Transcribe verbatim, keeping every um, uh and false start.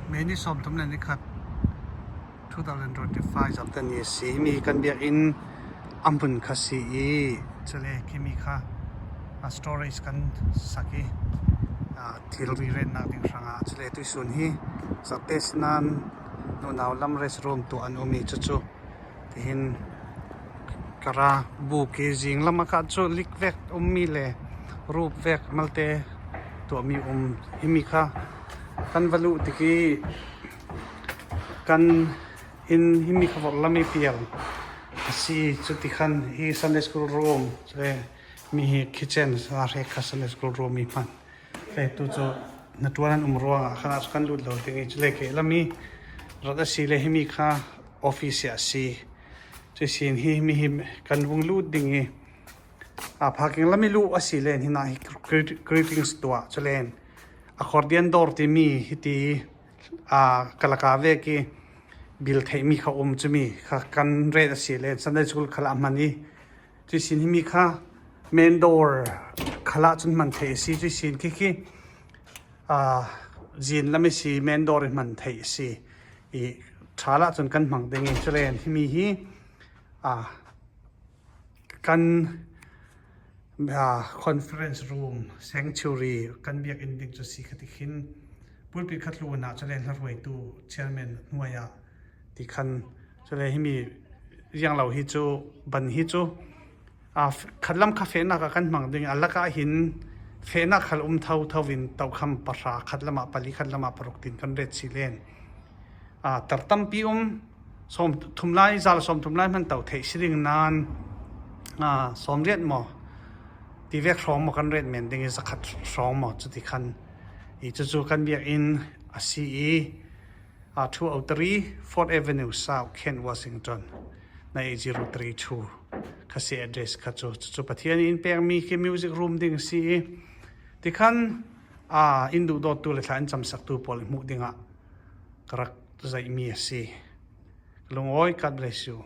May ni sawmthum le ni khat, two thousand twenty-five, Zarhte ni a si. Himi kan biakinn a hmun kha si i, chule himi kha a storage kan sak i, a, thil ri rentnak ding hrangah, chule tuisun hi Zarhte sinan nunau lam rest room tuah an um i, cucu tihin ka ra buk i, zing lam a kha cu lik vek ummi le rup vek malte tuahmi um. Himi kha kan va luh tik i, kan inn himi kha vorh lam i pial a si. Cuti khan hi Sunday school room, chule mi hi kitchen a hrek kha Sunday school room i hman. Chule tu cu hnaṭuan an um ruangah khan ah cu kan lut lo ding i, chule kei lam i rat a si le himi kha office a si. Cuisin hi, himi hi kan vung lut ding i, a, parking lam i luh a si len hinah hi greet-, greetings tuah, chule accordion dawr timi hiti, a, kalaka vek i bil theihmi kha um, cumi kha kan rent a si len Sunday school khalah a hman i, cuisin himi kha main door khalah cun hman theih a si, cuisin khi khi, a, zin lam i si, main door i hman theih a si i, ṭha lah cun kan hmang ding i, culen himi hi, a, kan, a, conference room, sanctuary, kan biakinn ding cu si kha tikhin pulpit kha tlun ah cule hla hruaitu chairman hnuai ah ti khan, cule himi ziang lo hi cu, ban hi cu, a, f-, khatlam kha fehnak ah kan hmang ding, a lakah hin fehnak khal um thotho in tokham pahra, khatlam ah pali, khatlam ah paruk tin kan ret si len. A, tar tampi um, sawmthum lai, zal sawmthum lai hman to theih si ding nan, a, sawmriat maw, ti vek hrawng maw kan ret men ding i, zakhat hrawng maw, cuti khan i, cucu kan biakinn a si i, a, two oh three Fourth Avenue South, Kent, Washington, nine eight zero three two kha si address kha cu. Cucu Pathian in pekmi khi music room ding a si i, tikhan, a, in duhdawttu le thla in camsaktu pawl i hmuh dingah ka rak zaihmi a si. Ka lungawi, God bless you.